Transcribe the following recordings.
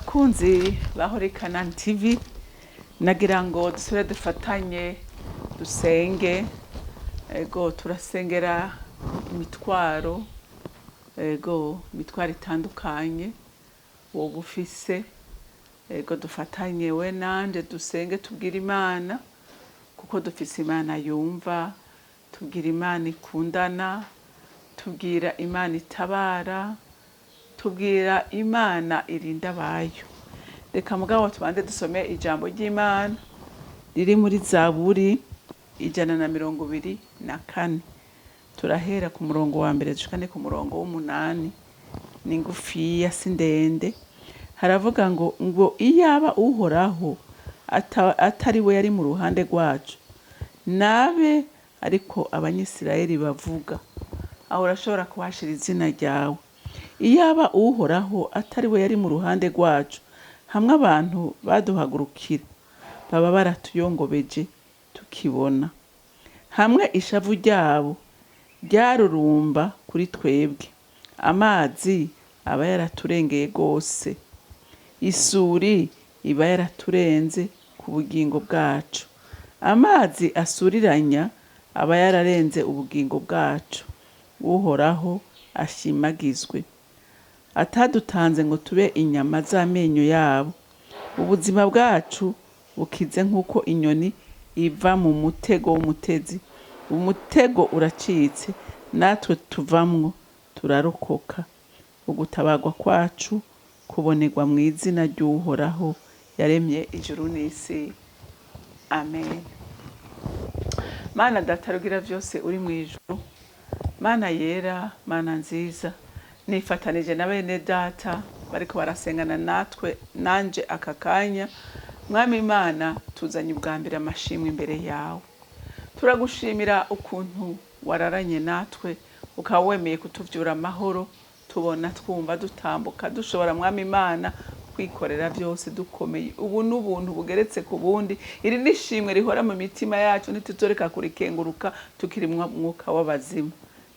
Bakunzi ba Holy Canaan TV, nagira ngo dusubire dufatanye dusenge. Ego, turasengera imitwaro, ego, imitwaro itandukanye woba ufise. Ego, dufatanye we nanje dusenge, tubwire Imana, kuko dufise Imana yumva. Tubwira Imana ikundana, tubwira Imana itabara, tubwira Imana irinda abayo. Reka mugabo tubanze dusome ijambo ry'Imana riri muri Zaburi 124. Turahera ku murongo wa mbere dushikane ku murongo w'umunani. Ni ngufiya, si ndende. Haravuga ngo iyaba Uhoraho atari we yari mu ruhande rwacu, nabe ariko Abanyisirayeli bavuga. Aho urashobora kuhashira izina ryawe. Iyaba Uhoraho atari we yari mu ruhande rwacu, hamwe abantu baduhagurukira, baba baratuyongobeje tukibona. Hamwe ishavu ryabo ryarurumba kuri twebwe, amazi aba yaraturengeye rwose, isuri iba yaraturenze ku bugingo bwacu, amazi asuriranya aba yararenze ubugingo bwacu. Uhoraho ashimagizwe, atadutanze ngo tube inyama z'amenyo yabo. Ubuzima bwacu bukize nk'uko inyoni iva mu mutego w'umutezi. Umutego uracitse, natwe tuvamwo turarokoka. Ugutabarwa kwacu kubonerwa mu izina ry'Uhoraho yaremye ijuru n'isi. Amen. Mana Data rugira vyose uri mu ijuru, Mana yera, Mana nziza, nifatanije na bene data bariko barasengana natwe nanje aka kanya. Mwami Imana, tuzanye ubwa mbere amashimwe imbere yawe. Turagushimira ukuntu wararanye natwe, ukaba wemeye kutuvyura amahoro, tubona, twumva, dutambuka, dushobora, Mwami Imana, kwikorera byose, dukomeye. Ubu n'ubuntu bugeretse ku bundi. Iri ni ishimwe rihora mu mitima yacu, ntituzoreka kurikenguruka tukiri mu mwuka w'abazima.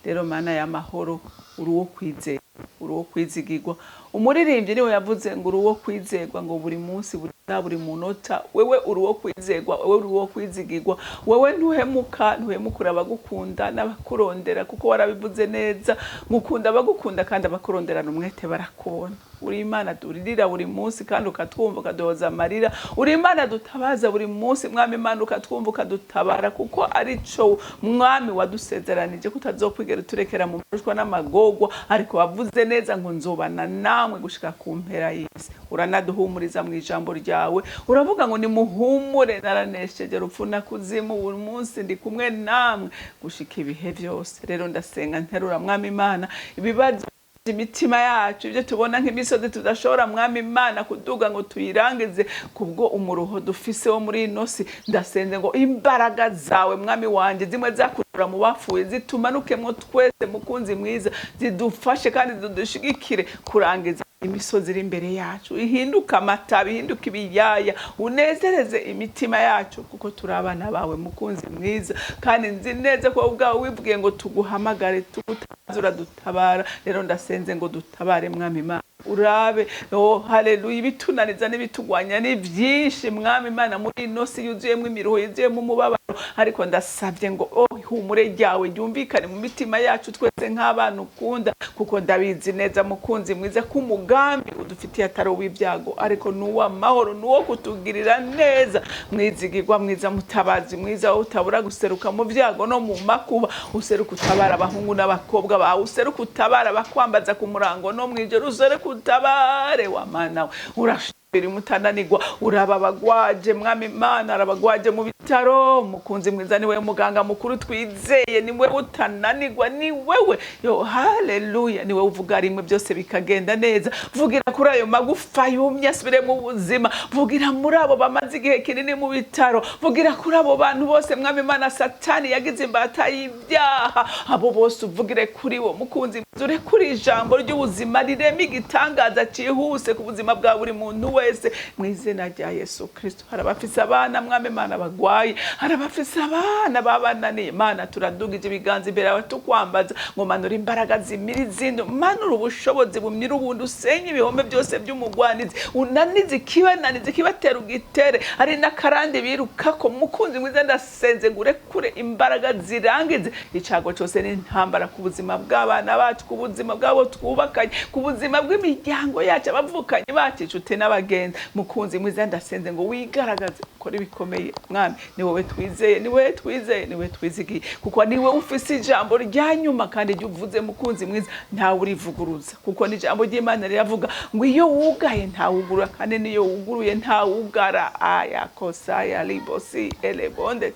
Rero Mana y'amahoro, uri uwo kwizera, uri uwo kwizigirwa. Umuririmbyi niwe yavuze ngo uri uwo kwizerwa, ngo buri munsi, buri saha, buri munota, wewe uri uwo kwizerwa, wewe uri uwo kwizigirwa. Wewe ntuhemuka, ntuhemukura abagukunda n'abakurondera, kuko warabivuze neza ngo ukunda abagukunda kandi abakuronderana umwete barakubona. Uri Imana duririra buri munsi kandi ukatwumva, ukaduhoza amarira. Uri Imana dutabaza buri munsi, Mwami Imana, ukatwumva, ukadutabara, kuko arico Mwami wadusezeranije, ko utazokwigera uturekera mu marushwa n'amagorwa. Ariko wavuze neza ngo nzobana namwe gushika ku mpera y'isi. Uranaduhumuriza mu ijambo ryawe, uravuga ngo nimuhumure, naranesheje rupfu na kuzimu, buri munsi ndi kumwe namwe gushika ibihe vyose. Rero ndasenga nterura, Mwami Imana, ibibazo imitima yacu, ibyo tubona nk'imisozi tudashobora, Mwami Imana, kuduga ngo tuyirangize kubwo umuruho dufise wo muri ino si. Ndasenze ngo imbaraga zawe, Mwami wanje, zimwe zakura mu bapfuye, zitumanukemwo twese, mukunzi mwiza, zidufashe kandi zidushigikire kurangiza imisozi iri imbere yacu, ihinduka amatabi, ihinduka ibiyaya. Unezereze imitima yacu, kuko turi abana bawe, mukunzi mwiza, kandi nzi neza ko wowe ubwawe wibwiye ngo tuguhamagare, tugutabaze, uradutabara. Rero ndasenze ngo dutabare, Mwami Imana, urabe. Oh, haleluya! Ibitunaniza n'ibitugwanya ni byinshi, Mwami Imana, muri ino si yuzuyemo imiruho, yuzuyemo umubabaro. Ariko ndasabye ngo, oh, ihumure ryawe ryumvikane mu mitima yacu twese nk'abana ukunda, kuko ndabizi neza, mukunzi mwiza, ko umugambi udufitiye atari uw'ibyago, ariko ni uw'amahoro, ni uwo kutugirira neza. Mwizigirwa mwiza, mutabazi mwiza, wowe utabura guseruka mu byago no mu makuba, useruka utabara abahungu n'abakobwa bawe, useruka utabara abakwambaza ku murango no mw'ijoro, useruka utabare wa Mana we. Urashobora, mutananirwa. Uraba abagwaje, Mwami Imana, arabagwaje mu bitaro. Mukunzi mwiza, ni wewe muganga mukuru twizeye, ni wewe utananirwa, ni wewe, yo haleluya, ni wewe uvuga rimwe byose bikagenda neza. Vugira kuri ayo magufa yumye asubire mu buzima, vugira muri abo bamaze igihe kinini mu bitaro, vugira kuri abo bantu bose, Mwami Imana, Satani yagize imbata y'ibyaha. Abo bose uvugire kuri bo, mukunzi mwiza, urekure ijambo ry'ubuzima rirema igitangaza cyihuse ku buzima bwa buri muntu wese. twese mu izina rya Yesu Kristo. Hari abafise abana, mwami Imana, bagwaye, hari abafise abana babananiye. Mana, turadugije ibiganza imbere yawe tukwambaza ngo manura imbaraga zimira izindi, manura ubushobozi bumira ubundi, usenye ibihome byose by'umugwanizi, unanize ikibananiza, ikibatera ugitere, ari n'akarande birukako. Mukunzi mwiza, ndasenze ngo urekure imbaraga zirangize icago cyose n'intambara ku buzima bw'abana bacu, ku buzima bw'abo twubakanye, ku buzima bw'imiryango yacu, abavukanyi bacu, inshuti n'abagenzi. Mukunzi mwiza, ndasenze ngo wigaragaze, ukore ibikomeye. Mwami, ni wowe twizeye, ni wowe twizeye, ni wowe twizigiye, kuko ni wowe ufise ijambo rya nyuma, kandi iryo uvuze, mukunzi mwiza, ntawe urivuguruza, kuko ni ijambo ry'Imana riravuga ngo iyo wugaye ntawugurura, kandi niyo wuguruye ntawugara. Aya kosa ya libosi elebonde.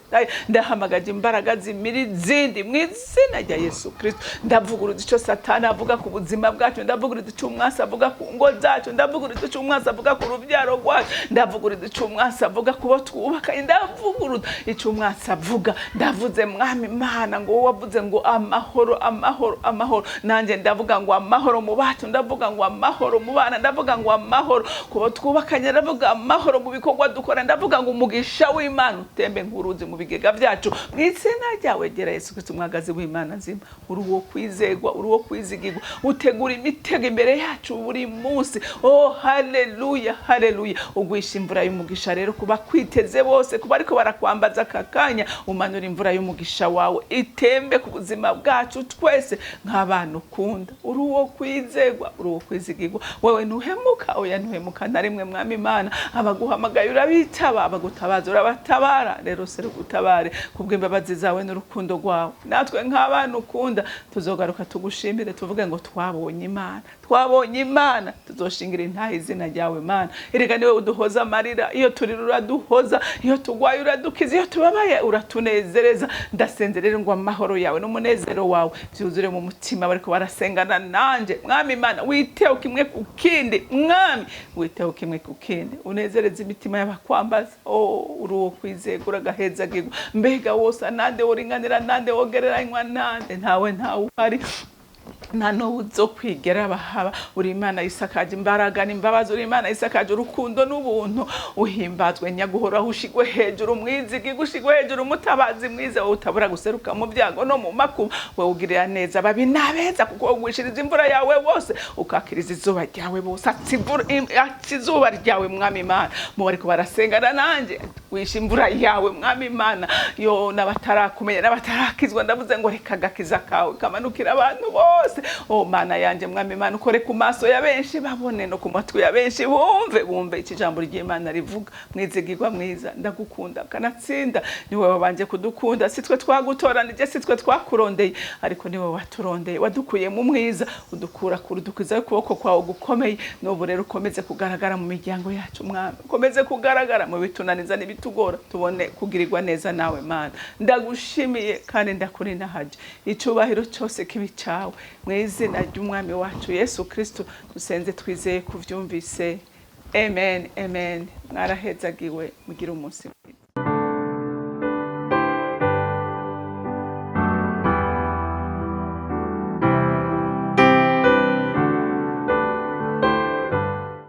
Ndahamagaje imbaraga zimira izindi mu izina rya Yesu Kristo. Ndavuguruza icyo Satani avuga ku buzima bwacu, ndavuguruza icyo umwasi avuga ku ngo zacu, ndavuguruza icyo umwasi avuga ku rubyaro rwacu, ndavuguruza icyo umwasi avuga ku bo twubaka, ndavuguruza icyo umwasi avuga. Ndavuze, mwami Imana, ngo wowe wavuze ngo amahoro, amahoro, amahoro, nanjye ndavuga ngo amahoro mu bacu, ndavuga ngo amahoro mu bana, ndavuga ngo amahoro ku bo twubakanye, ndavuga amahoro mu bikorwa dukora, ndavuga ngo umugisha w'Imana utembe nk'uruzi mu bigega byacu mu izina ryawe gera Yesu Kristo. Umwagazi w'Imana nzima, uri uwo kwizegwa, uri uwo kwizigirwa, utegura imitego imbere yacu buri munsi. Oh, haleluya, haleluya! Ugwisha imvura y'umugisha rero kuba kwiteze bose, kuba ariko barakwambaza aka kanya, umanura imvura y'umugisha wawe itembe ku buzima bwacu twese nk'abana ukunda. Uri uwo kwizegwa, uri uwo kwizigirwa, wewe ntuhemuka, oya, ntuhemuka na rimwe. Mwami Imana, abaguhamagaye urabitaba, abagutabaza urabatabara. Rero serugutabare kubw'imbabazi zawe n'urukundo rwawe, natwe nk'abana ukunda tuzogaruka tugushimire, tuvuge ngo twabonye Imana, twabonye Imana. Tuzoshingira intahe izina ryawe, Mana. Erega niwe uduhoza amarira, iyo turira uraduhoza, iyo tugwaye uradukiza, iyo tubabaye uratunezereza. Ndasenze rero ngo amahoro yawe n'umunezero wawe byuzure mu mutima bariko barasengana nanje. Mwami Imana, witeho kimwe ku kindi, mwami, witeho kimwe ku kindi, unezereze imitima y'abakwambaza. Oh, uri uwo kwizegura, agahezagirwa. Mbega wose nande woringanira nande, wogereranywa nande? Ntawe, ntawe uhari, nta n'ubu zo kwigera bahaba. Uri Imana isakaje imbaraga n'imbabazi, uri Imana isakaje urukundo n'ubuntu. Uhimbazwe nyaguhoraho, ushigwe hejuru, umwizigi ushigwe hejuru, umutabazi mwiza, wowe utabura guseruka mu byago no mu makuba, wowe ugirira neza ababi n'abeza, kuko wogwishiriza imvura yawe bose, ukakiriza izuba ryawe bose. Atsa izuba ryawe, mwami Imana, mu bariko barasengana nanjye, wisha imvura yawe, mwami Imana. Yo, n'abatarakumenya n'abatarakizwa, ndavuze ngo reka agakiza kawe kamanukira abantu bose. O Mana yanjye, mwami Imana, ukore ku maso ya benshi babone, no ku matwi ya benshi bumve, bumve iki jambo ry'Imana rivuga. Mwizigirwa mwiza, ndagukunda kanatsinda. Ni wowe wabanje kudukunda, si twe twagutoranije, si twe twakurondeye, ariko ni wowe waturondeye, wadukuye mu mwiza, udukura kure, udukiza ukuboko kwawe gukomeye. N'ubu rero ukomeze kugaragara mu miryango yacu, mwami, ukomeze kugaragara mu bitunaniza n'ibitugora, tubone kugirirwa neza nawe. Mana, ndagushimiye kandi ndakurinahaje, icubahiro cyose kibi cawe, mu izina ry'umwami wacu Yesu Kristo dusenze twizeye kuvyumvise. Amen, amen. Mwarahezagiwe, mugire umunsi mwiza.